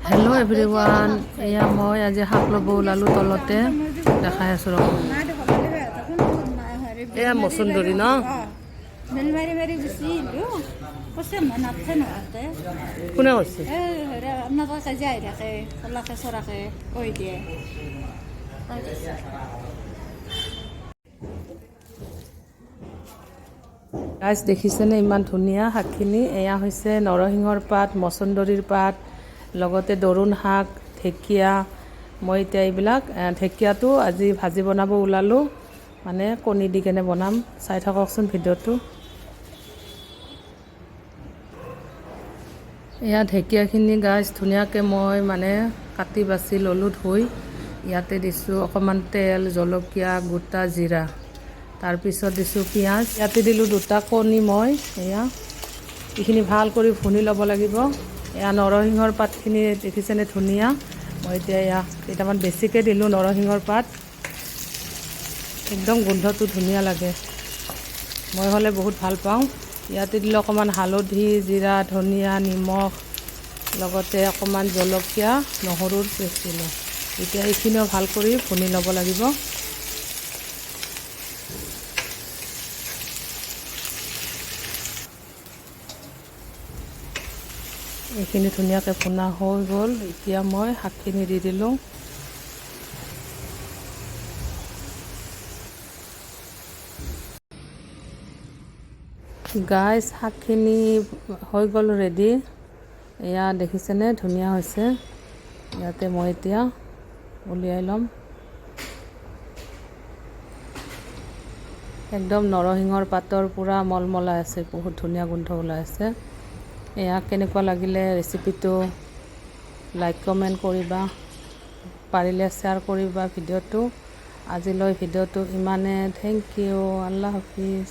Hello' everyone, এয়া মই আজি শাক ল'ব ওলালোঁ। তলতে দেখাই আছোঁ, ৰ'ব। এয়া মচুন্দৰী ন? বেল মাৰি মাৰি গুচি আহিলোঁ। কৈছে মই নাথে নহতে। কোনে কৈছে? এই হেৰি আপোনালোকে কাজিয়া আহি থাকে, কলাকে চৰাকে কৈ দিয়ে। তাই কৈছে। গাইজ, দেখিছেনে ইমান ধুনীয়া শাকখিনি? এয়া হৈছে নৰসিংহৰ পাত, মচন্দৰীৰ পাত, লগতে দৰুণ শাক, ঢেকীয়া। মই এতিয়া এইবিলাক ঢেকীয়াটো আজি ভাজি বনাব ওলালোঁ, মানে কণী দি কেনে বনাম। চাই থাককচোন ভিডিঅ'টো। এয়া ঢেকীয়াখিনি গাইজ, ধুনীয়াকৈ মই মানে কাটি বাছি ল'লোঁ ধুই। ইয়াতে দিছোঁ অকণমান তেল, জলকীয়া, গোটা জিৰা, তাৰপিছত দিছোঁ পিঁয়াজ। ইয়াতে দিলোঁ দুটা কণী মই। এয়া এইখিনি ভাল কৰি ভুনি ল'ব লাগিব। এয়া নৰসিংহৰ পাতখিনি দেখিছেনে ধুনীয়া? মই এতিয়া এয়া কেইটামান বেছিকৈ দিলোঁ নৰসিংহৰ পাত। একদম গোন্ধটো ধুনীয়া লাগে, মই হ'লে বহুত ভাল পাওঁ। ইয়াতে দিলোঁ অকণমান হালধি, জিৰা, ধনিয়া, নিমখ, লগতে অকণমান জলকীয়া, নহৰুৰ পেষ্ট দিলোঁ। এতিয়া এইখিনিও ভাল কৰি ভুনি ল'ব লাগিব। এইখিনি ধুনীয়াকৈ ভুনা হৈ গ'ল। এতিয়া মই শাকখিনি দি দিলোঁ। গাইজ, শাকখিনি হৈ গ'ল ৰেডি। এয়া দেখিছেনে, ধুনীয়া হৈছে? ইয়াতে মই এতিয়া উলিয়াই ল'ম। একদম নৰসিংহৰ পাতৰ পূৰা মলমলাই আছে, বহুত ধুনীয়া গোন্ধ ওলাই আছে। এয়া কেনেকুৱা লাগিলে ৰেচিপিটো, লাইক কমেণ্ট কৰিবা, পাৰিলে শ্বেয়াৰ কৰিবা ভিডিঅ'টো। আজিলৈ ভিডিঅ'টো ইমানে। Thank U, Allah Hafiz.